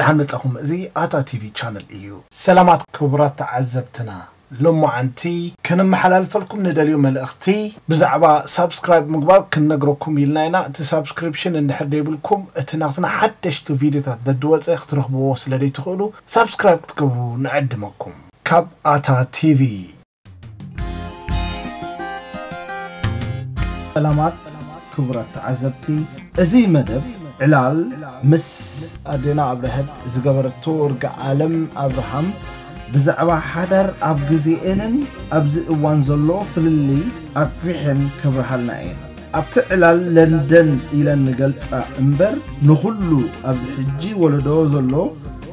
ደሓን መጻኹም። እዚ ኣታ ቲቪ ቻነል እዩ። ሰላማት ክቡራት ተዓዘብትና፣ ሎማዓንቲ ክንመሓላልፈልኩም ንደልዮ መልእኽቲ ብዛዕባ ሳብስክራይብ ምግባር ክንነግረኩም ኢልና ኢና። እቲ ሳብስክሪፕሽን እንድሕር ደይብልኩም፣ እቲ ናትና ሓደሽቲ ቪድዮታት ደድወፀ ክትረኽብዎ ስለ ደይትኽእሉ፣ ሳብስክራይብ ክትገብሩ ንዕድመኩም። ካብ ኣታ ቲቪ። ሰላማት ክቡራት ተዓዘብቲ፣ እዚ መደብ ዕላል ምስ ኣዴና ኣብርሀት ዝገበረቶ ርግኣለም ኣብርሃም ብዛዕባ ሓዳር ኣብ ግዜኤንን ኣብዚ እዋን ዘሎ ፍልልይ ኣግፊሐን ከብርሃልና እየን። ኣብቲ ዕላል ለንደን ኢለን ንገልጻ እምበር፣ ንኹሉ ኣብዚ ሕጂ ወለዶ ዘሎ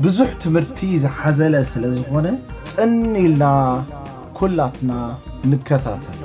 ብዙሕ ትምህርቲ ዝሓዘለ ስለ ዝኾነ፣ ጽን ኢልና ኩላትና ንከታተሎ።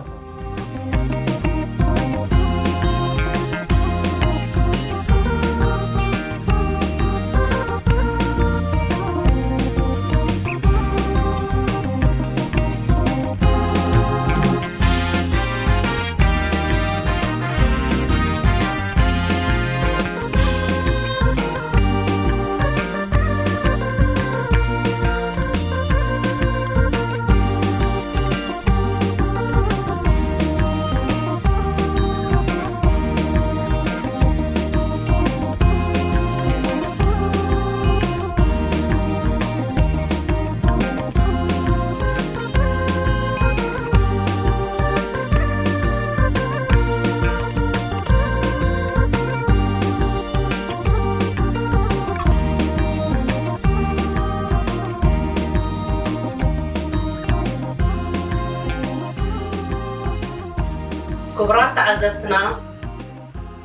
ክቡራት ተዓዘብትና፣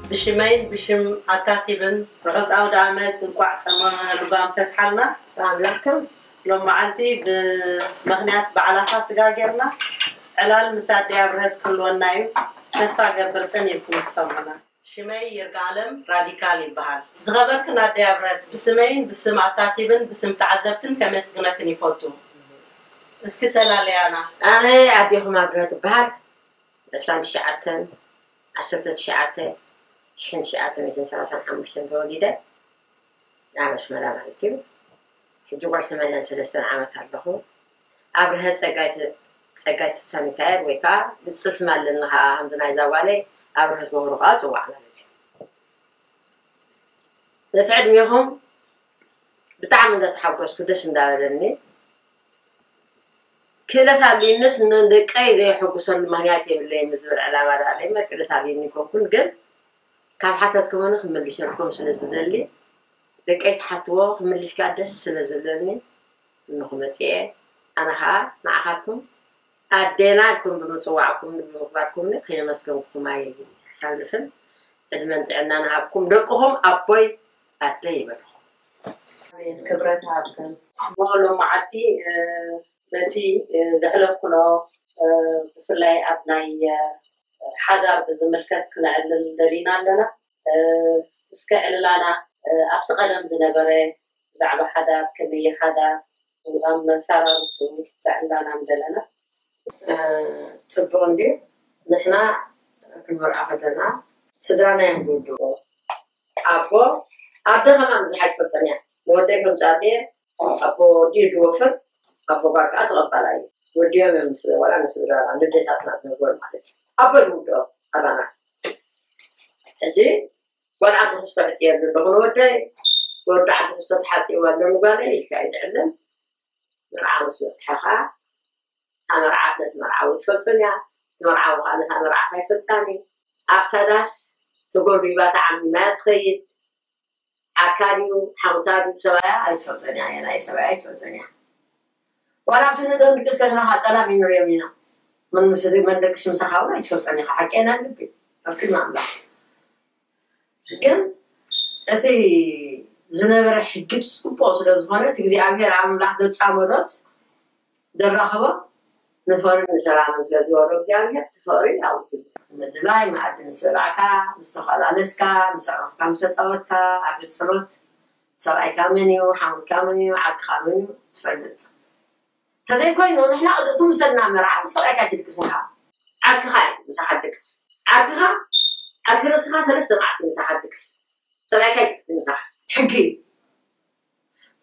ብሽመይን ብሽም ኣታ ቲቪን ርሑስ ኣውደ ኣመት፣ እንቋዕ ጸመ ልጓም ፈትሓልና። ኣምላኽኩም ሎም መዓልቲ ብምኽንያት በዓላ ፋሲጋ ጌርና ዕላል ምስ ኣደይ ኣብርሀት ክህልወና እዩ። ተስፋ ገብር ጽን ኢልኩም ዝሰምዑና። ሽመይ ይርጋለም ራዲካል ይበሃል። ዝኸበርክን ኣደይ ኣብርሀት፣ ብስመይን ብስም ኣታ ቲቪን ብስም ተዓዘብትን ከመስግነክን ይፈቱ። እስኪ ተላለያና። ኣነ ኣዴኹም ኣብርሀት እበሃል። ዕስራን ትሽዓተን ዓሰርተ ትሽዓተ ሽሕን ትሽዓተ ሚእትን ሰላሳን ሓሙሽተን ተወሊደ ኣብ ኣስመራ ማለት እዩ። ሕጂ ጓል ሰማንያን ሰለስተን ዓመት ኣለኹ። ኣብርሀት ጸጋይ ተ-፣ ጸጋይ ተስፋ ሚካኤል ወይ ከዓ ቅጽል ስም ኣለኒ ከዓ ከምዚ ናይዛ ጓለይ ኣብርሀት ወህሩ ከዓ ጽዋዕ ማለት እዩ። ነቲ ዕድሜኹም ብጣዕሚ እንዳተሓጎስኩ ደስ እንዳበለኒ ክእለት ኣልዩንስ ንደቀይ ዘየሐጉሰሉ ምኽንያት የብለይን ዝብል ዕላማ ደኣ ኣለኒ። ክእለት ኣልዩኒ ይኮንኩን ግን ካብ ሓተትኩምኒ ክምልሸልኩም ስለ ዝደሊ ደቀይ ትሓትዎ ክምልሽ ከኣ ደስ ስለ ዝብለኒ እንኹ መጺኤ። ኣነ ከኣ ንዓኻትኩም ኣዴና ኢልኩም ብምጽዋዕኩምኒ ብምኽባርኩምኒ ከየመስገንኩኹም ኣይሓልፍን። ዕድመን ጥዕናን ሃብኩም ደቅኹም ኣቦይ ኣደይ ይበልኹም። ኣሜን። ክብረት ሃብክን። እሞ ሎማዓንቲ፣ እ፣ ነቲ፣ እ፣ ዘሕለፍኩሎ፣ እ፣ ብፍላይ ኣብ ናይ፣ እ፣ ሓዳር ብዝምልከት ክነዕልል ደሊና ኣለና። እ፣ እስከ ዕልላና፣ እ፣ ኣብቲ ቀደም ዝነበረ ብዛዕባ ሓዳር፣ ከመይ ሓዳር፣ ኣብ መሰራርቱ ዘዕልላና ምደለና። እ፣ ጽቡቕ እንድዩ። ንሕና ክንመርዓ ከለና ስድራና እዮም ዝውድኡ። ኣቦ፣ ኣደ ከማን ብዙሕ ኣይትፈልጠን እያ። ንወደይ ከም ጻድየ፣ ኣቦ ወዲ ድወፍር፣ ኣቦ ጓል ከኣ ተቐባላይ እዩ። ወዲኦም እዮም ምስ-፣ ዋላ ንስድራና፣ ንደታትና ዝነግሮን ማለት እዩ። ኣቦ ዝውድኦ ኣባና። ሕጂ ጓል ዓዲ ክስቶ ሕጽየሉ ኣለኹ ንወደይ፣ ወዲ ዓዲ ክስቶ ተሓጽይዋ ኣሎ ንጓለይ ኢልካ እዩ ዝዕለም። መርዓ ምስ በጽሐ ከኣ እታ መርዓት ነቲ መርዓዊ ትፈልጦን እያ፣ እቲ መርዓዊ ከኣ ነታ መርዓት ኣይፈልጣን እዩ። ኣብታ ዳስ ተጎልቢባ ተዓሚማ እያ ትኸይድ። ዓርካ ድዩ፣ ሓውታ ድዩ፣ ሰብኣያ ኣይትፈልጦን እያ፣ ኣየናይ ሰብኣያ ኣይትፈልጦን እያ። ዋላ ኣብቲ ንደንድቅስ ከለና ከኣ ጸላም እዩ ንሪኦም ኢና። መን ምስ-፣ መን ደቅሽ ምሳኻ እውን ኣይትፈልጦን ኢኻ፣ ሓቂ ናይ ልቢ፣ ኣብ ቅድሚ ኣምላኽ። ግን እቲ ዝነበረ ሕጊ ጽቡቕ ስለ ዝኾነ፣ እቲ እግዚኣብሔር ኣምላኽ ዘጻመዶስ ዘራኸቦ ንፍቕርን ንሰላምን ስለ ዝወሮ እግዚኣብሔር፣ እቲ ፍቕሪ ኣብኡ ይብል። ምድላይ መኣዲ ምስ በላዕካ፣ ምስ ተፈላለስካ፣ ምስ ኣዕሩኽካ ምስ ተጻወትካ፣ ኣብ ቤት ጸሎት ሰብኣይካ መን እዩ፣ ሓሙትካ መን እዩ፣ ዓርክኻ መን እዩ ትፈልጥ። ተዘይኮይኑ ንሕና ቅድእቱ ምሰልና መርዓ ምስ ሰብኣይካ ትድቅስ ኢኻ። ዓርክኻ እዩ ምሳኻ ድቅስ። ዓርክኻ፣ ዓርኪ ርእስኻ ሰለስተ መዓልቲ ምሳኻ ድቅስ። ሰብኣይካ ይድቅስ ምሳኻ። ሕጊ እዩ።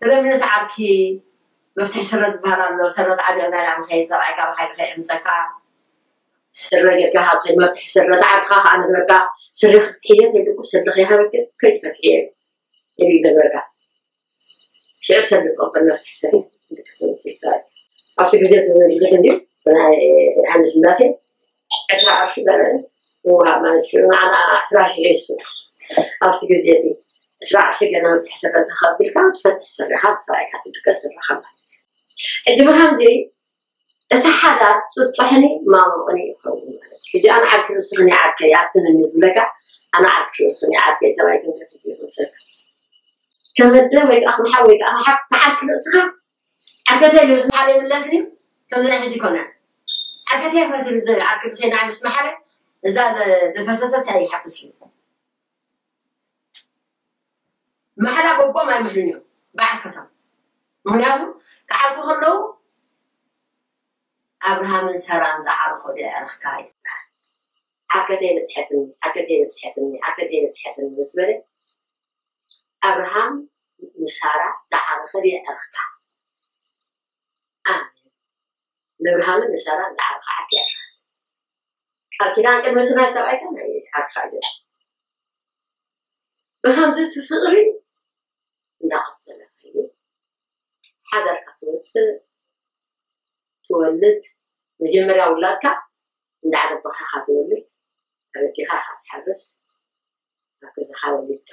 ስለምንስ ዓርኪ መፍትሒ ስረ ዝበሃል ኣሎ። ስረ ተዓቢቕና ኢና ንኸይድ፣ ሰብኣይካ ብሓይሊ ከይዕምፀካ። ስረ ጌርካ ካብ ትኸይድ መፍትሒ ስረ ተዓርክኻ ከዓ ነግረካ። ስሪ ክትሕየ ተይልኩ ስሪ ከይሃበክ ከይትፈትሕየ ኢሉ ይነግረካ። ሽዑ ሰብ ዝቕበል መፍትሒ ሰብ እዩ። ደቂ ሰብ ይሳይ ኣብቲ ግዜ እቲ ብዙሕ እንድዩ ናይ ሃይለ ስላሴ ዕስራ ቅርሺ በረ ይወሃብ ማለት እዩ። ንዓና ዕስራ ሽሕ እዩ እሱ። ኣብቲ ግዜ እቲ ዕስራ ቅርሺ ገና መፍትሒ ስረ ተኸቢልካ ትፈትሕ ስርኻ ብሰብኣይካ ትድቀስ ስርኻ ማለት እዩ። ሕጂ ብኸምዚ እቲ ሓዳር ጥጡሕኒ ማሞቕኒ ይኸውን ማለት እዩ። ሕጂ ኣነ ዓርኪ ርእስኽን ይዓርከይ ኣትንኒ ዝብለካ ኣነ ዓርኪ ርእስኽን ይዓርከይ ሰብኣይ ክንረክብ ይኽእል ከም ኣደ ወይ ከዓ ከም ሓው ወይ ከዓ ሓፍቲ ተዓርኪ ርእስኻ ዓርከተይ ኢሉ ምስ በሓለ ይምለስኒ። ከምዚ ናይ ሕጂ ኮነ ዓርከተይ ክነትል ዘ ዓርኪ ርእሰይ ንዓይ ምስ መሓለ እዛ ዘ- ዘፈሰሰት ኣይሓፍስኒ። መሓላ በቦም ኣይምሕልን እዮም ብዓርከቶም። ምክንያቱ ክዓርኩ ከለዉ ኣብርሃምን ሰራን ዝዓርኮ ዶ የዕርኽካ ይበሃል። ዓርከተይ በፅሐትኒ፣ ዓርከተይ በፅሐትኒ፣ ዓርከተይ በፅሐትኒ ምስ በለ ኣብርሃም ንሳራ ዝዓረኸ ዶ የዕርኽካ? ኣሜን። ንኣብርሃምን ንሳራን ዝዓረኸ ዓርኪ የዕርኻ። ቃል ኪዳን ቅድሚ እቲ ናይ ሰብኣይካ ናይ ዓርካ እዩ። ብከምዚ እቲ ፍቕሪ እንዳቐጸለ ከይድ ሓዳርካ ትወፅእ ትወልድ መጀመርያ ውላድካ እንዳዓረባኻ ኢኻ ትወልድ ኣበዲኻ ኢኻ ትሓርስ ኣብ ገዛኻ ወሊድካ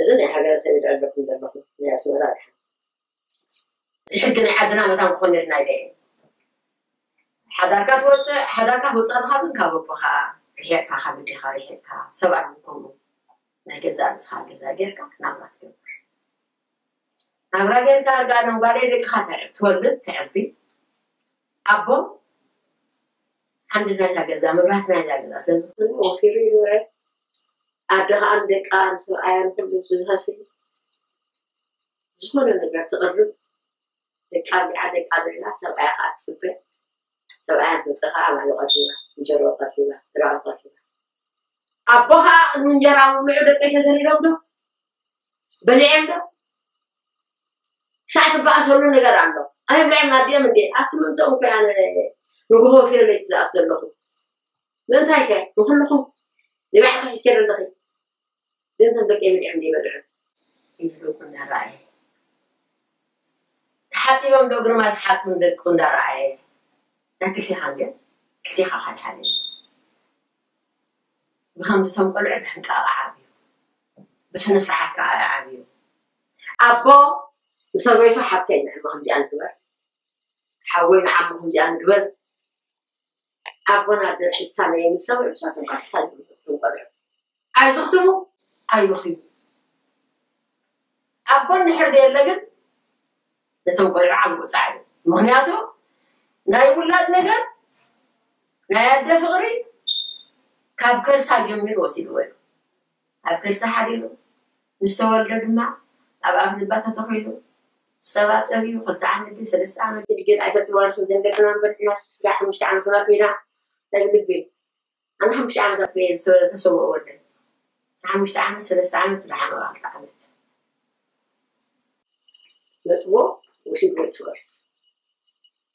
እዚ ናይ ሃገረሰብ ይድዕለኩም ዘለኹም ናይ ኣስመራ ድሓን እቲ ሕጊ ናይ ዓድና መታን ክኾን ኢልና ኢለ እየ ሓዳርካ ትወፅእ ሓዳርካ ክወፅእ ኣለካ ግን ካብ ኣቦኻ ርሒቕካ ካብ ኣዴኻ ርሒቕካ ሰብኣይ እውን ከምኡ ናይ ገዛ ርእስኻ ገዛ ጌርካ ናብራ ትገብር ናብራ ጌርካ ኣርጋ ነንጓለይ ደቅኻ ትዕብ ትወልድ ትዕቢ ኣቦ ሓንዲ ናይዛ ገዛ መብራህቲ ናይዛ ገዛ ስለዝኾነ ወፊሩ ይዝውረ ኣደ ከዓ ንደቃ ንሰብኣያ ንኩሉ ዝዛሲ ዝኾነ ነገር ትቕርብ ደቃ ቢዓ ደቃ ብዕላ ሰብኣያ ከዓ ትፅበ ሰብኣያ ትምፅእ ከዓ ማይ ቀሪባ እንጀሮ ቀሪባ ጥራቕ ቀሪባ ኣቦ ከዓ እንጀራ ውልዑ ደቀይ ተዘሪሮም ዶ በሊዖም ዶ ክሳዕ ትበኣሰሉ ነገር ኣሎ ኣይብልዕም ኣዲኦም እንዴ ኣቲ ምእንትኦም ኮ ኣነ ንግሆ ወፊረ ለይቲ ዝኣት ዘለኹ ምእንታይ ከ ንኩልኹም ንባዕልኺ ሒዝኪ ኣለኺ ግን ከም ደቂ ብልዕም ዘይበልዑ ይብሉ እንዳረኣየ ተሓፂቦም ዶ ግርማይ ተሓፅቦም ደቁ እንዳረኣየ ናይ ክልቴኻን ግን ክልቴኻ ሓደ ሓደ እዩ ብከምዝቶም ቆልዑ ብሕንቃቐ ዓብዩ ብስነ ስርዓት ከዓ ዓብዩ ኣቦ ንሰበይቱ ሓብተይ ንዕማ ከምዚኣ ንግበር ሓወይ ንዓሙ ከምዚኣ ንግበር ኣቦና ደቂ ሳነይ ንሰበይቱ ሳቶም ከዓ ተሳዲቦም ዝኽትሙ ቆልዑ ኣይዝኽትሙ ኣይበኽዩ ኣቦ እንድሕር ዘየለ ግን ነቶም ቆልዑ ዓብኡ ፃዕሪ ምክንያቱ ናይ ውላድ ነገር ናይ ኣደ ፍቕሪ ካብ ከርሳ ጀሚሩ ወሲድዎ እዩ ኣብ ከርሳ ሓዲሩ ምስ ተወልደ ድማ ኣብ ኣፍ ልባ ተተኺሉ ፀባ ፀብዩ ክልተ ዓመት ድዩ ሰለስተ ዓመት ድዩ ግን ኣይተፅልዋልሽን ዘንገድና እምበር ሕና ስጋ ሓሙሽተ ዓመት ሆናት ኢና ናይ ልቢ ኣነ ሓሙሽተ ዓመት ኣጥቢየ ዝተሰወኦ ወደይ ሓሙሽተ ዓመት ሰለስተ ዓመት ዝሓመቐ ክልተ ዓመት ነጥቦ ወሲድዎ ይትወር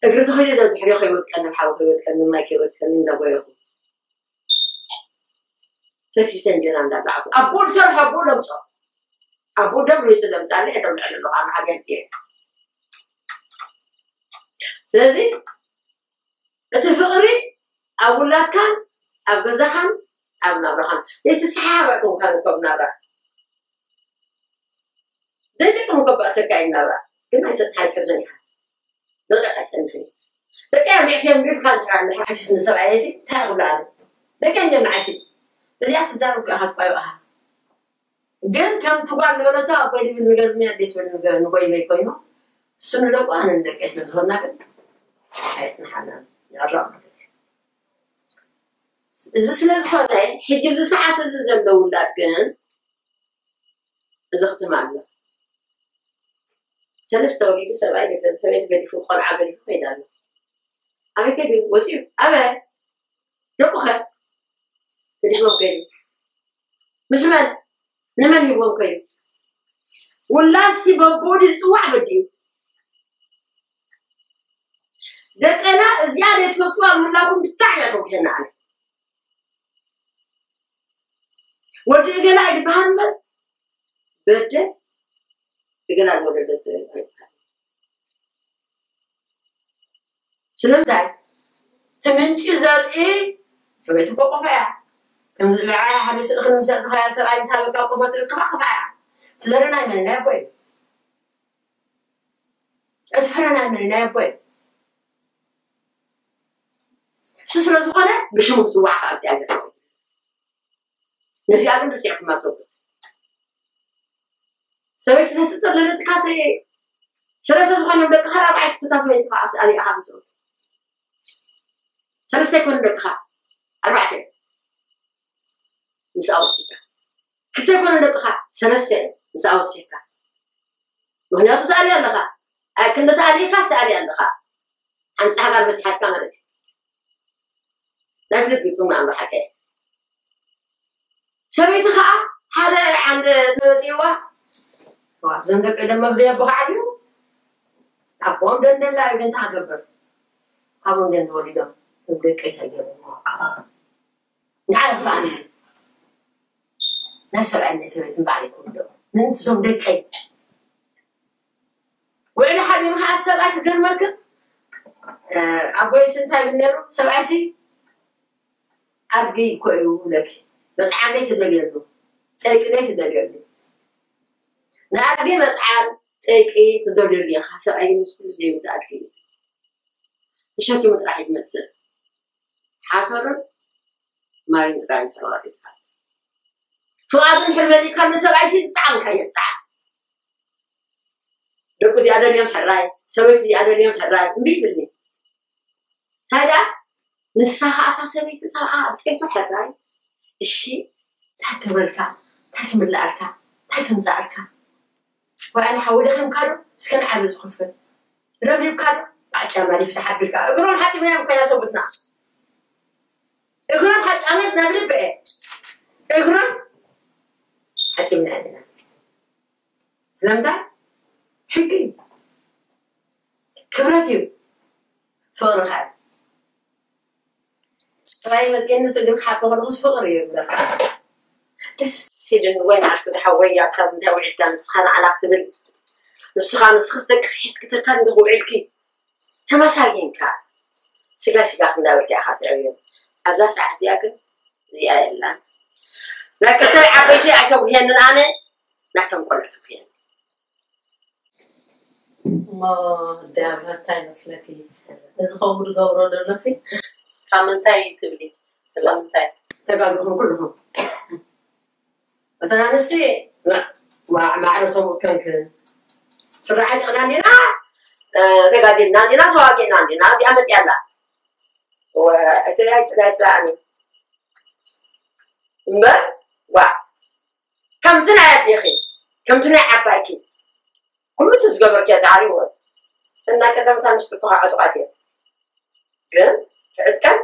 እግሪ ተኺሉ ዘብድሕሪ ከይወጥቀኒ ሓዊ ከይወጥቀኒ ማይ ከይወጥቀኒ እንዳጎየኹ ፈቲተ እንጀራ እንዳብላዕኩ ኣቦ ዝሰርሖ ኣቦ ለምፆ ኣቦ ደም ሪፁ ለምፃለ ደም ልዕል ኣለኹ ኣነ ሃገር ፅየ ስለዚ እቲ ፍቕሪ ኣብ ውላድካን ኣብ ገዛኻን ኣብ ናብራኻን ዘይትሰሓሓብ ኣይኮንካ ንከብ ናብራ ዘይጠቅም እኮ ባእሰካ እዩ ናብራ ግን ኣይተዝሓ ኣይትሕዘን ኢኻ ደቂ ኣይፀንሕን ደቂ ኣብ ልዕፊ ምድርካ እንድሕራ እንድሕራ ሓሽስ ንሰብኣየ ሲ እንታይ ክብላ ኣለ ደቂ እንጀምዓሲ እዚኣ ትዛረብ ከኣ ክትቋዩ ኣሃ ግን ከም ትጓል ዝበለቶ ኣቦይ ድብል ንገዝሚ ኣዴት ብል ንጎይበይ ኮይኑ እሱ ንደቁ ኣነ ንደቀይ ስለ ዝኾና ግን ኣይትንሓና ይዕረቕ ማለት እዩ እዚ ስለ ዝኾነ ሕጂ ብዚ ሰዓት እዚ ዘሎ ውላድ ግን እዚ ክትማ ኣሎ ሰለስተ ወሊዱ ሰብኣይ ደገ ሰበይቲ ገዲፉ ቆልዓ ገዲፉ ከይዳ ኣሎ ኣበይ ከይዱ ወፂኡ ኣበ ደቁኸ ገዲፎም ከይዱ ምስ መን ንመን ሂብዎም ከይዱ ኩላሲ በቦዲ ዝፅዋዕ በዲዩ። ደቀና እዚኣ ዘይትፈልጥዋ ምህላኩም ብጣዕሚ እያ ተውኪልና ኣነ። ወዲ እገላ ኣይድበሃል እምበር በደ እገላ ወደደት ኣይበሃል። ስለምንታይ? እቲ ምንጪ ዘርኢ ሰበይቲ እኮ ቆፎ እያ። ከምዚ ብዓይ ሓደ ስእኺ ንምሰጥኻያ ሰብኣይ ምስ ሃበካ ቆፎ ትእክባ ቆፎ እያ። እቲ ዘርኢ ናይ መን? ናይ ኣቦ እዩ። እቲ ፍረ ናይ መን? ናይ ኣቦ እዩ። እሱ ስለ ዝኾነ ብሽሙ ክፅዋዕ ከዓ ኣብዚኣ ኣለዎ። ነዚኣ ግን ርሲዕኩማ ሰብኡት። ሰበይቲ ዘትፅር ለለትካ ሰየ ሰለስተ ዝኾነ ደቅኻ ራብዓይቲ ክፍታ ሰበይቲ ከዓ ኣብቲ ኣሊእኻ ምስ ሰለስተ ይኮኑ ደቅኻ ኣርባዕተ ምስኣ ወሲድካ ክልተ ይኮኑ ደቅኻ ሰለስተ ምስኣ ወሲድካ ምክንያቱ ትኣልያ ኣለኻ። ኣብ ክንዲ ተኣልየካ ትኣልያ ኣለኻ። ሓንቲ ሃገር በፂሓትካ ማለት እዩ። ናይ ብልቢ ይኩን ኣምሮ ሓቀ ሰበይቲ ከዓ ሓደ ዓንደ ተመፅዋ እዞም ደቂ ደሞ ብዘይ ኣቦ ከዓ ድዩ ኣቦም ደንደላ እዩ ግን ታገብር ካብኦም ደን ተወሊዶም እም ደቂ ተገሩ ንዓይ ክፍኣኒ ናይ ሰብኣይ ናይ ሰበይትን ባዕለይ ክወልዶ ምንቲ ዞም ደቀይ ውዕሊ ሓዲሩ ከዓ ሰብኣይ ክገርመክን ኣቦይስ እንታይ ይብል ነይሩ ሰብኣይሲ ኣድጊ እኮ እዩ ለኪ መፅዓን ደይ ትደልየሉ ፀይቂ ደይ ትደልየሉ ንኣድጊ መፅዓን ፀይቂ ትደልየሉ ኢኻ ሰብኣይ ምስ ኩሉ ዘይብሉ ኣድጊ እዩ ተሸኪሙ ጥራሕ እዩ ዝመፅእ ሓሰርን ማይን ጥራይ እንተረዋሪድካ ፍቓዱ እንድሕር መሊእካ ንሰብኣይ ሲ ዝፀዓንካዮ ፀዓን ደቁ እዚኣ ደልዮም ሕራይ ሰበይቱ እዚኣ ደልዮም ሕራይ እምቢ ይብልኒ እንታይ ደኣ ንሳ ከዓ እታ ሰበይቲ እታ ኣብ ፀይቱ ሕራይ እሺ እንታይ ክብረልካ እንታይ ክምልኣልካ እንታይ ክምፃኣልካ ወይ ኣነ ሓዊ ደኺምካ ዶ እስከ ንዓቢ ዝኸፍል ረብሪብካ ዶ ኣጫማ ይፍታሕ ኣቢልካ እግሮም ሓፂብና እዮም ኮይና ሰቡትና እግሮም ሓፂ ኣመት ናብ ልቢ እየ እግሮም ሓፂብና ኣለና ስለምንታይ ሕጊ እዩ ክብረት እዩ ፍቕሪ ኸ ጥራይ መፅየኒ ስግር ክሓጥበ ከለኹስ ፍቕሪ እዩ ይብለካ ደስ ሲድን ወይ ንዓስኪ ዝሓወይ ኣብታ ምንታይ ውዒልካ ንስኻ ንዓና ክትብል ንስኻ ንስኽስ ደቂ ሒዝኪ ተካን እንዲኹ ውዒልኪ ተመሳጊንካ ስጋ ስጋ ክንዳበልካ ኢኻ ትዕብዮ ኣብዛ ሰዓት እዚኣ ግን እዚኣ የላን ናይ ቀተል ዓበይቲ ኣይተጉህየንን ኣነ ናቶም ቆልዑ ተጉህየን እሞ ዲያብሎታ ይመስለኪ እዚ ከምኡ ዝገብሮ ዘሎ ሲ ካብ ምንታይ ትብሊ ስለምንታይ ተጋግኹም ኩልኹም እተን ኣንስቲ ማዕረ ሰብኡት ከንክን ስራዓይ ጥቕና እንዲና ተጋዲልና እንዲና ተዋጊእና እንዲና እዚኣ መፅያ ኣላ እቲ ናይ ፅላኒ እምበር ዋ ከምቲ ናይ ኣዴኺ ከምቲ ናይ ዓባይኪ ኩሉ እቲ ዝገበርክዮ ዝዓርዎ እና ቀደምታ ኣንስቲ እኮ ከዓ ዕጡቓት እየን ግን ትዕጥቀን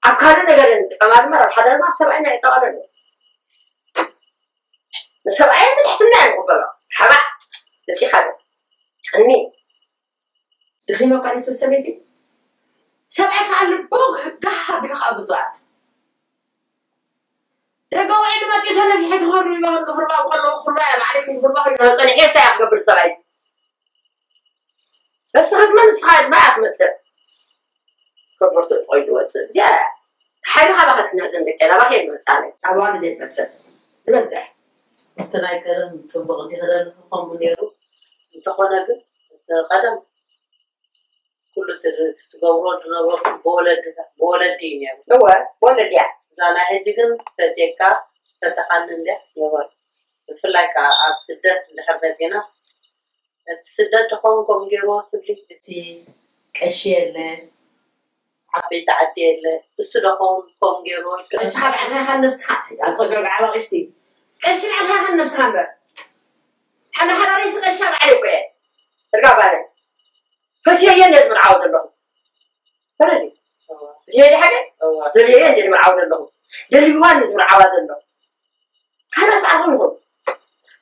ኣብ ካልእ ነገር እየን ዝጥቀማ ድማ ኣብ ሓደ ድማ ኣብ ሰብኣይና ይጠቐለሉ ንሰብኣየን ብትሕትና እየን ዝቕበሎ ሓባ እቲ ሓደ ቀኒ ድኺመ እኳ ነቲ ሰበይቲ ሰብኣይ ከዓ ልቦ ጋህ ኣቢሉ ከዓ ብዙኣት ደቂ ውዒሉ መፂኡ ተነፊሐ ክኸዱ ይበሃል ንኽርባቡ ከለዉ ኩላ እያ ባዕለይ ክንኽርባ ከለዉ ፀኒሐ ስታይ እያ ክገብር ሰብኣይ ንስኻ ድማ ንስኻ ድማ እያ ትመፅእ ከበርቶ ትቆይዱ ወፅእ እዚኣ እያ ሓይልኻ ባኸትክና ዘንደቀ ናባኸ ይመፃለ ኣባል ዘይመፅእ ዝበፅሕ እቲ ናይ ቀደም ፅቡቕ እንዲኽደልኹ ከምኡ ነይሩ እንተኾነ ግን እቲ ቀደም ኩሉ ትገብሮ ዝነበርኩም ብወለዲ እዩ ነይሩ። እወ ብወለዲ እያ። እዛ ናይ ሕጂ ግን ፈትየካ ፈተኻኒ እንድያ የበል። ብፍላይ ከዓ ኣብ ስደት እንድሕር መፂናስ እቲ ስደት ድኸውን ከምኡ ገይርዎ ትብሊ። እቲ ቀሺ የለ ዓበይቲ ዓዲ የለ እሱ ድኸውን ከምኡ ገይርዎ ኢልካ። ቀሺ ካብ ዓድኻ ካብ ነብስኻ ኣፀገብ ዓባ ቀሽቲ ቀሺ ንዓድኻ ካብ ነብስኻ እምበር ሓመሓዳሪስ ቀሻ ባዕለይ እኮ እየ እርጋ ጓለይ ፈትየዮ እንደ ዝምርዓዋ ዘለኹ ተረዲ ፈትየዮ ድሓደ ደልየዮ እንደ ዝምርዓዋ ዘለኹ ደልይዋ እንደ ዝምርዓዋ ዘለኹ ካልኦት በዓልኹም ይኹን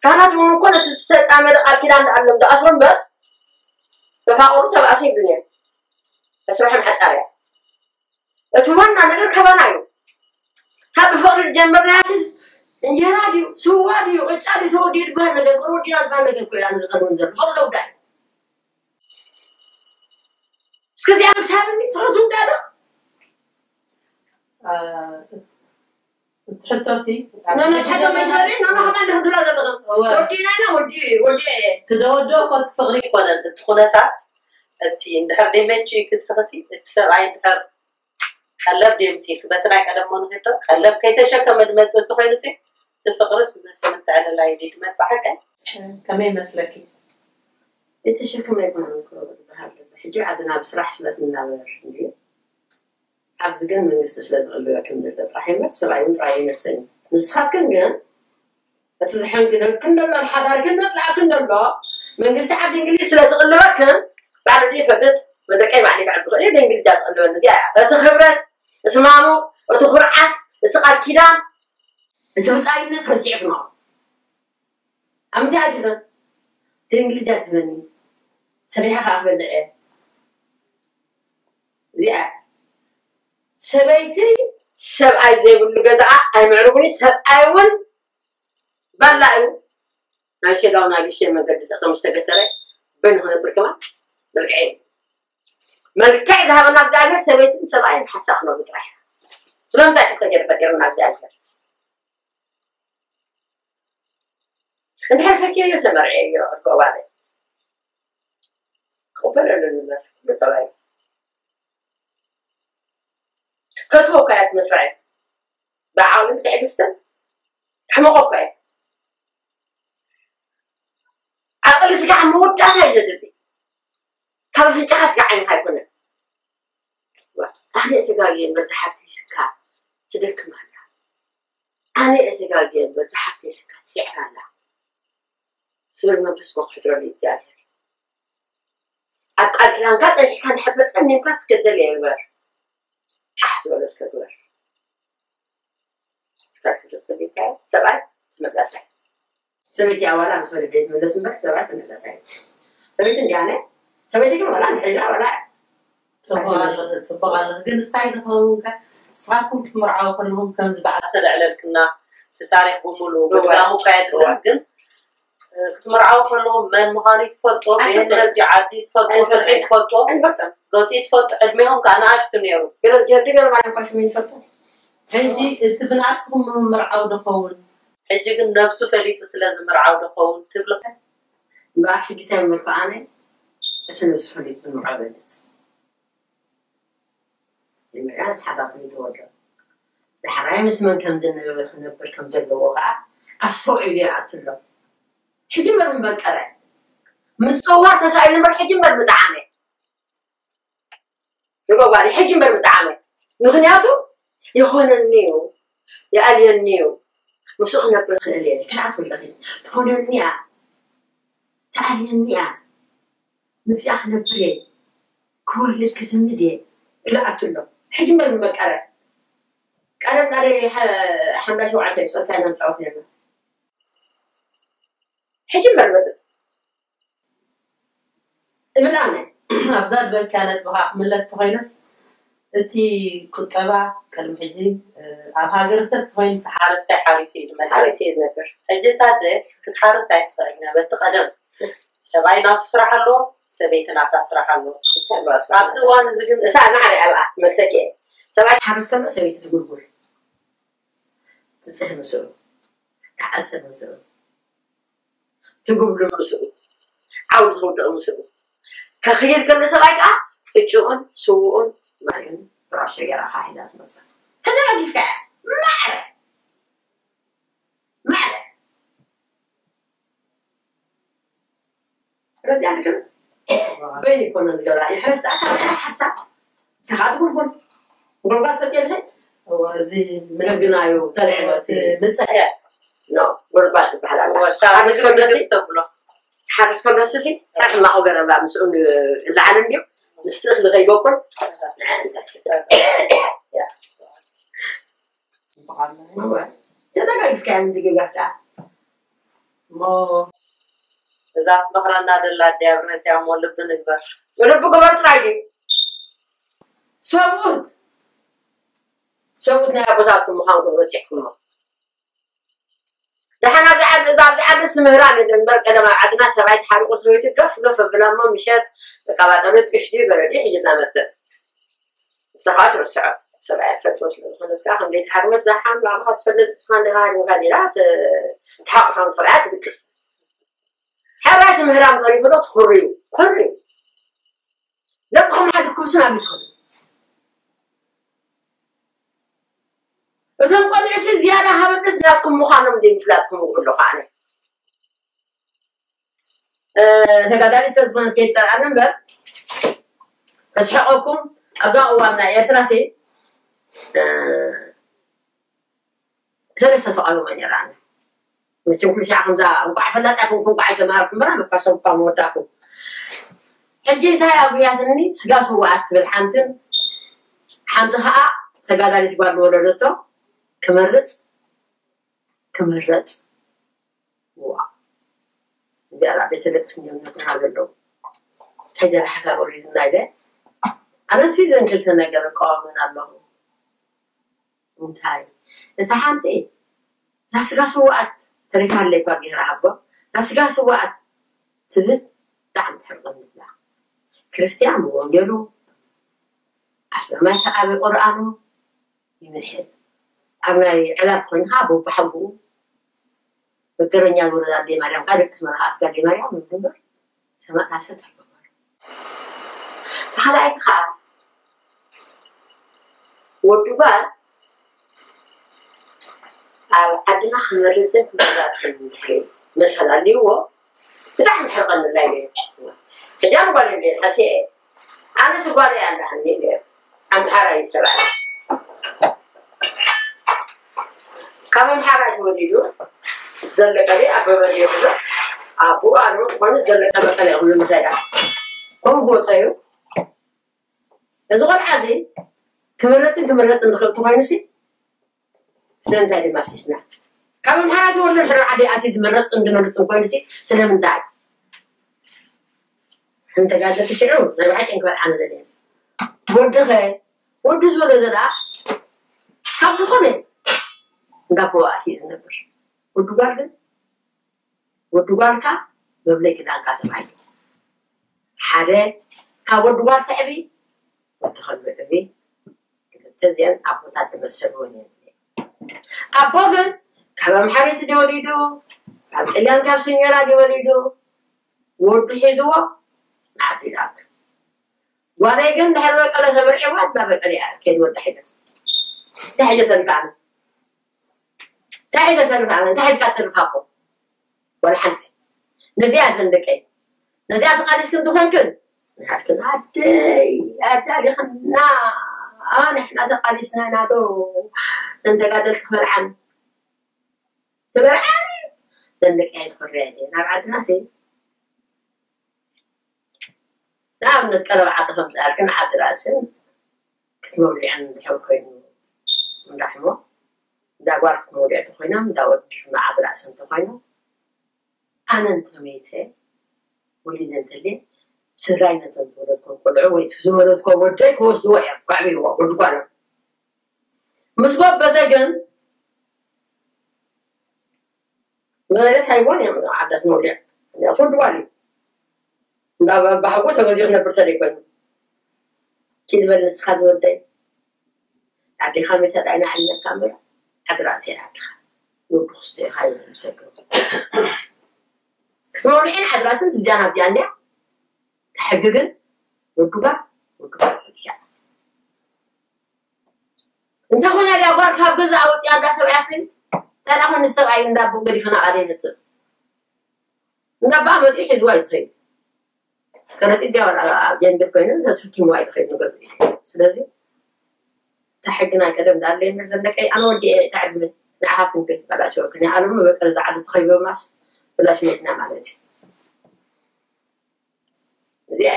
ካህናት እውን እኮ ነቲ ዝተጣመረ ቃል ኪዳን ደኣሎም ደኣስሩ እምበር፣ ተፋቐሩ ተባእሱ ይብሉን እዮም። ተስርሖም ሓጻር እያ። እቲ ዋና ነገር ካባና እዩ። ካብ ብፍቕሪ ዝጀመርናዮ ሲ እንጀራ ድዩ፣ ስዋ ድዩ፣ ቅጫ ድዩ ተወዲኡ ዝበሃል ነገር፣ ፍቕሪ ወዲና ዝበሃል ነገር እኮ እዩ ኣነ ዝቐርበኒ ዘሎ። ፍቕሪ ዘውዳእ እዩ። እስከ እዚኣ መልሲ ሃብኒ፣ ፍቕሪ ትውዳእ ዶ? እ፣ እቲ ሕቶሲ ኖ፣ ኖ፣ ትሕቶ መይትበልዒ፣ ኖ፣ ኖ፣ ከማን ዶ ክትብላ ዘለኹም? እወ። ወዲና ኢና፣ ወዲ፣ ወዲ እየ። ትደወዶ እኮ እቲ ፍቕሪ ይኮነን እቲ ኩነታት፣ እቲ እንድሕር ደመች ክስኸሲ እቲ ሰብኣይ እንድሕር ቀለብ ደምፂ በቲ ናይ ቀደም ሞ ንሄዶ ቀለብ ከይተሸከመ ድመፅእ እቲ ኮይኑ ሲ እቲ ፍቕርስ ምስ ምትዕልላይ ድዩ ድመፅእ ሓቀን? ከመይ ይመስለኪ? የተሸከመ ይባላል እኮ ዝበሃል ዘሎ። ሕጂ ዓድና ብስራሕ ስለ ትናበር እንድዩ። ኣብዚ ግን መንግስቲ ስለ ዝቕልበክን ዘሎ ጥራሕ እምበር ሰብኣይ እውን ጥራይ ይመርጸኒ። ንስኻትክን ግን እቲ ዝሕንግደክን ዘሎ ሓዳርክን ዘጥላዕክን ዘሎ መንግስቲ ዓዲ እንግሊዝ ስለ ዝቕልበክን ባዕሉ ድዩ ይፈልጥ። መደቀይ ባዕሉ ክዕቢ ክእል እዩ። ብእንግሊዝኛ ዝቕልበኒ እዚኣ እያ። እቲ ክብረት፣ እቲ ማሙ፣ እቲ ኩርዓት፣ እቲ ቃል ኪዳን፣ እቲ ብጻይነት ረሲዕክኖ። ኣብ ምንታይ ኣቲኽን? ብእንግሊዝኛ ትህበኒ። ሰሪሐ ከኣ ክበልዕ እየ። እዚኣ ሰበይቲ ሰብኣይ ዘይብሉ ገዛኣ ኣይምዕርጉን እዩ። ሰብኣይ እውን ባላ እዩ። ናይ ሸላው ናይ ግሸ መንገዲ ጠጠው ምስ ተገተረ በይኑ ክነብር ከማን መልክዕ እዩ። መልክዕ ዝሃበና እግዚኣብሔር ሰበይትን ሰብኣይን ሓሳብ ክነብሩ ጥራሕ። ስለምንታይ ክልተ ገይሩ ፈጢሩና እግዚኣብሔር? እንድሕር ፈትየዮ ተመርዕዮ እኮ ጓለይ። ክቕበል ኣለኒ እምበር፣ ኩሉ ጠባይ። ከትቦ እኮ እያ ትመስርዐ። ብዓቕልን ብትዕግስትን ተሕምቖ እኮ እያ። ዓቕሊ ስጋዕ መወዳእታ እዩ ዘድሊ። ካብ ኣፍንጫኻ ስጋዕ ዓይንኻ ኣይኮነን። ኣነ እተጋግየ እምበር ዝሓፍተይ ስካ ትደክም ኣላ። ኣነ እተጋግየ እምበር ዝሓፍተይ ስካ ትስዕር ኣላ። ዝብል መንፈስ እኮ ክሕድረሉ እዩ እግዚኣብሔር። ኣብ ቃል ኪዳንካ ጸኒሕካ እንድሕር ተጸሚምካ እስከ ደልየ ግበር። ቃሕ ዝበለ እስከ ግበር። ካብ ክፍስ ቢልካ ሰብኣይ ተመላሳይ። ሰበይቲ ኣዋላ ምስ ወለደት ትምለስ እምበር ሰብኣይ ተመላሳይ። ሰበይቲ እንዲያ ኣነ፣ ሰበይቲ ግን ዋላ እንድሕር ኢላ ዋላ ጽቡቕ ኣለኺ፣ ጽቡቕ ኣለኺ። ግን እንታይ ንኸውን ከ ንስኻትኩም ክትምርዓው ከለኹም ከምዚ በዓል ተልዕለልክና እቲ ታሪኽ ብምሉኡ እወ። ምድጋሙ እኳ የድልን እወ። ግን እ፣ ክትምርዓው ከለኹም መን ምዃኑ ትፈልጦ፣ ኣይፈልጦን። ብየናይ ዓዲ ትፈልጦ፣ ኣይፈልጦን። ስርሒ ትፈልጦ፣ ኣይፈልጦን። ገፂ ትፈልጦ፣ ዕድሜኹም ከዓ ንኣሽቱ ነይሩ። ገለ ገዲ ገለ ማለት እኳ ሽሙ ይፈልጦ። ሕጂ እቲ ብንኣሽትኹም ምምርዓው ዶ ኸውን? ሕጂ ግን ነብሱ ፈሊጡ ስለ ዝምርዓው ዶ ኸውን ትብሊ? እምበኣር ሕጂ እንታይ ምበልኩ ኣነ፣ እቲ ነብሱ ፈሊጡ ዝምርዓው ይበልጽ። መጀመርያ ዝሓዳኹም ይተወልዶ። ዳሕራይ ምስ መን ከም ዝነበረ ክነብር ከም ዘለዎ ከዓ ኣስተውዒሉ ይኣቱ ኣሎ። ሕጂ እምበር ምበቀለ። ምጽዋር ተሳኢሉ እምበር ሕጂ እምበር ምጠዓመ። ርጎ ጓል ሕጂ እምበር ምጠዓመ። ምኽንያቱ ይኾነኒ እዩ፣ ይኣልየኒ እዩ፣ ምስኡ ክነብር ክእል እየ። ክልኣት ወለኺ ትኾነኒ እያ፣ ትኣልየኒ እያ። ምስኣ ክነብር እየ፣ ክወልድ ክስንድ እየ ኢሉ ኣትሎ። ሕጂ እምበር ምበቀለ። ቀደም ናደይ ሓምዳ ሸውዓተ ጸርካ ኢና ንጻወት ነርና። ሕጂ እምበር በለስ እብል ኣነ። ኣብዛ ዝበልካ ነጥብኻ ክምለስ ተኾይነስ እቲ ቁጠባ ቅድሚ ሕጂ ኣብ ሃገረሰብ ተኾይኑ ሓረስታይ ሓሪሱ እዩ ዝመጽእ። ሓሪሱ እዩ ዝነብር። ሕጂ እታ ኣደ ክትሓርስ ኣይትኽእልን እያ። በቲ ቀደም ሰብኣይ ናቱ ስራሕ ኣለዎ፣ ሰበይቲ ናታ ስራሕ ኣለዎ። ኣብዚ እዋን እዚ ግን እሳ ማዕረ ኣብኣ መልሰኪ እየ። ሰብኣይ ትሓርስ ከሎ ሰበይቲ ትጉልጉል፣ ትጽህ ምስኡ፣ ትዓጽድ ምስኡ፣ ትጉብሉ ምስኡ፣ ዓውዲ ትውድቕ ምስኡ። ከኽይድ ከሎ ሰብኣይ ከዓ ቅጭኡን ስውኡን ማይን ብራሽ ገይራ ሒዛ ትመጽእ። ተደጋጊፍካ እያ። ማዕረ ማዕረ ረዳት ግን በይን ይኮነ ዝገብራ ይሕረስ ኣታ ሓሳብ ሰኻት ጉልጉል ጉልጓል ፈትየ ድሕን እወ፣ እዚ ምግናዩ ተልዕሎት ምጽእ ኖ ጉልጓል ትበሃል ኣላ። ወታ ሓርስ ከሎ ሲ ተብሎ ሓርስ ከሎ ሲ ሕማቑ ገረባ ምስኡ ይለዓል እንድዩ። ምስቲ እኽሊ ከይበቁል ንዓ እንታይ ጽቡቕ ኣሎ። እወ ተደጋጊፍካ እንድግጋፍካ እሞ እዛ ትመኽረና ደላ ኣደይ ኣብርሀት እያ እሞ ልቢ ንግበር። ልቢ ግበር ጥራይ ድዩ? ሰብኡት ሰብኡት ናይ ኣቦታትኩም ምዃንኩም ረሲዕኩሞ። ደሓን ኣብዚ ዓዲ እዛ ኣብዚ ዓዲ ስምህራም የለን እምበር ቀደም ኣብ ዓድና ሰብኣይ ተሓሪቑ ሰበይቲ ገፍ ገፍ ኣብላ እሞ ምሸት ተቃባጠሉ ጥሽ ድዩ ገለ ድዩ ሒዙ እናመፅእ ንስኻ ትርስዖ። ሰብኣያ ትፈትዎ ስለ ዝኾነት ከዓ ከም ዘይትሃርመት ደሓን ባዕልኻ ትፈልጥ ንስኻ እንዲኻ ሃሪምካ ዲላ ት- ተሓቑፋ ምስ ሰብኣያ ትድቅስ። ሕራይ ትምህራም ተሪፉ ዶ ትኹርዩ? ኩርዩ። ደቅኹም ሓዲግኩም ስና ቤት ትኸዱ። እቶም ቆልዑ ሲ ዝያዳ ሃበደስ ናትኩም ምዃኖም ዘይምፍላጥኩም እግብሎ ከዓ ኣነ ተጋዳሊ ሰብ ዝኾነት ከይፀልኣኒ እምበር ከስሕቀኩም ኣብዛ እዋን ናይ ኤርትራ ሲ ሰለስተ ተቃውሞ ነይራኒ። መቸም ኩሉ ሻዕ ከምዛ እንቋዕ ፈላጣ ይኹንኩ እንቋዕ ኣይተማሃርኩ እምበር ኣነ እኳ ሰብ እኳ መወዳእኩ። ሕጂ እንታይ ኣጉያትኒ ስጋ ስዋኣት ትብል ሓንትን ሓንቲ ከዓ ተጋዳሊት ጓል ዝወለደቶ ክመርፅ ክምረፅ ዋ እዚኣ ቤተ ደቅስ እንደምነትና ዘለዉ ሕደር ሓሳብ ወሪድና ኢለ ኣነሲ ዘን ክልተ ነገር እቃወመን ኣለኹ። እንታይ እታ ሓንቲ እዛ ስጋ ስዋኣት ተሪፋለይ እኳ ጌራ ሃቦ እዛ ስጋ ስዋኣት ትብል ብጣዕሚ ትሕርቐኒ ብላ ክርስትያን ብወንጌሉ ኣስላማይ ከዓ ብቁርኣኑ ይምሕል ኣብ ናይ ዕላል ኮይኑ ከዓ በባሕጉኡ መገረኛ ዝወለዳ ኣደይ ማርያም ከዓ ደቂ ኣስመራ ከዓ ስጋ ኣደይ ማርያም ይብሉ እምበር ሰማእታት ሰብ ኣይገበሩ ብካልኣይቲ ከዓ ወዲ ጓል ኣብ ዓድና ክመርፅን ክመራፅን እንድሕሪ መሰል ኣልይዎ ብጣዕሚ ሕርቐንላ ኢለ ሕጂ ኣነ ጓል እንደ ሓሲኤ ኣነስ ጓል እያ እንዳሃኒ ኢለ ኣምሓራ ይሰብኣል ካብ ኣምሓራ ተወሊዱ ዘለቀ ደ ኣበበ ደ ይብሎ ኣቦኡ ኣነ ዝኾነ ዘለቀ መቀለ ይብሉ ምሳይ ከምኡ ክወፀ እዩ እዚ ቆልዓ እዚ ክምረፅን ክምረፅን ዝኽእል ተኮይኑ ሲ ስለምንታይ ድማ ሲስና ካብ ኣምሓራ ተወልዶ ሽረ ዓዲ ኣትዩ ዝምረፅን ዝመርፅን ኮይኑ ሲ ስለምንታይ እንተጋደልቲ ሽዑ ናይ ብሓቂ እንክበልዓ መደለ ወድኸ ወዲ ዝበሎ ዘላ ካብ ዝኾነ እንዳቦ ኣትዩ ዝነብር ወዲ ጓል ግን ወዲ ጓልካ መብለይ ክዳንካ ተባሂሉ ሓደ ካብ ወዲ ጓል ተዕቢ ወዲ ከልቢ ዕቢ ክልተ እዚአን ኣቦታት ዝመሰልወን እየን ኣቦ ግን ካብ ኣምሓረይቲ ተወሊዱ ካብ ጥልያን ካብ ስኞራ ተወሊዱ ወዱ ሒዝዎ ንዓዲ ይኣቱ ጓለይ ግን ድሕሪ በቀለ ተመርዒዋ እንዳበቀለ እያ ከይድ ወዳ ሒደት እንታይ ሒዘ ተርፋ እንታይ ሒዘ ተርፋ እንታይ ሒዝካ ተርፋ ኣቦ ወላ ሓንቲ ነዚኣ ዘንደቀይ ነዚኣ ተቃሊስክን ትኾንክን ንሓድክን ኣደይ ኣዳሊኽና ንሕና ተቃሊስና ኢና ዶ ዘንደጋደል ክበልዓን ክበልዓን ዘንደቀይ ትኽርያ እየ ናብ ዓድና ሲ ንኣብነት ቀረብ ዓዲ ከምፅኣልክን ዓዲ ራእስን ክትመብልዐን እንድሕር ኮይኑ እንዳሕሞ እንዳ ጓል ክትመውልዕ ተኮይኖም እንዳ ወዲ ድማ ዓዲ ራእሲ እንተኮይኖም ኣነ እንተመይተ ወሊደ እንተልየ ስድራይ ነቶም ዝወለድኮም ቆልዑ ወይ እቲ ዝወለድኮ ወደይ ክወስድዎ እዮም ከዕብይዎ ወዲ ጓሎም ምስ ጎበዘ ግን መሬት ሃይቦን እዮም ዓዳት መውልዕ ምክንያቱ ወዲ ጓል እዩ እንዳ ባሕጎ ተገዚኡ ክነብር ተደይ ኮይኑ ኪድ በል ንስኻ ዝወደይ ኣዴኻ መይተት ኣይንዓይነካ እምበር ዓዲ ራእሲ እያ ዓድኻ ወዲ ክስቶ ኢኻ ይብል ምሰዶ ክትመውልዒን ዓዲ ራእስን ዝብዚኣን ኣብዚኣ እንድያ ሕጊ ግን ወዲ ጓል ወዲ ጓል እያ እንተኾነ ድያ ጓል ካብ ገዛ ኣወፂኣ እንዳ ሰብኣያ ፊልም ታዲያ ኾን ሰብኣይ እንዳ ኣቦ ገዲፍና ቃል ይመፅእ እንዳ ኣባ መፂኡ ሒዝዋ እዩ ዝኸይድ ከረጢት ድያ ወላ ጀንድር ኮይኑ ተሰኪምዋ እዩ ዝኸይድ ንገዝኡ እዩ ስለዚ እታ ሕጊ ናይ ቀደም ዳለየ እምበር ዘለቀይ ኣነ ወዲኤ እታ ዕድመ ንዓኻትኩም ከይትበላሸወክን እያ ኣሎም በቀለ ዝዓዲ ተኸይበማስ ብላሽ መኪና ማለት እዩ እዚኣ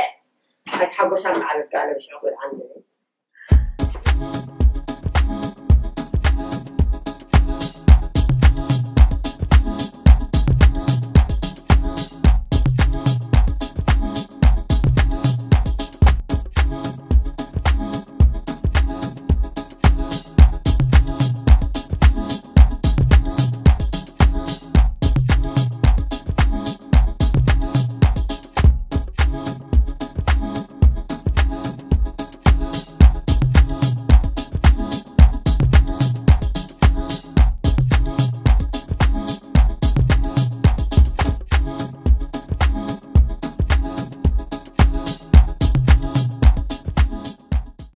ኣይትሓጎሳ ማዕበል ጋለ ብሽዑ ክብል ዓንድን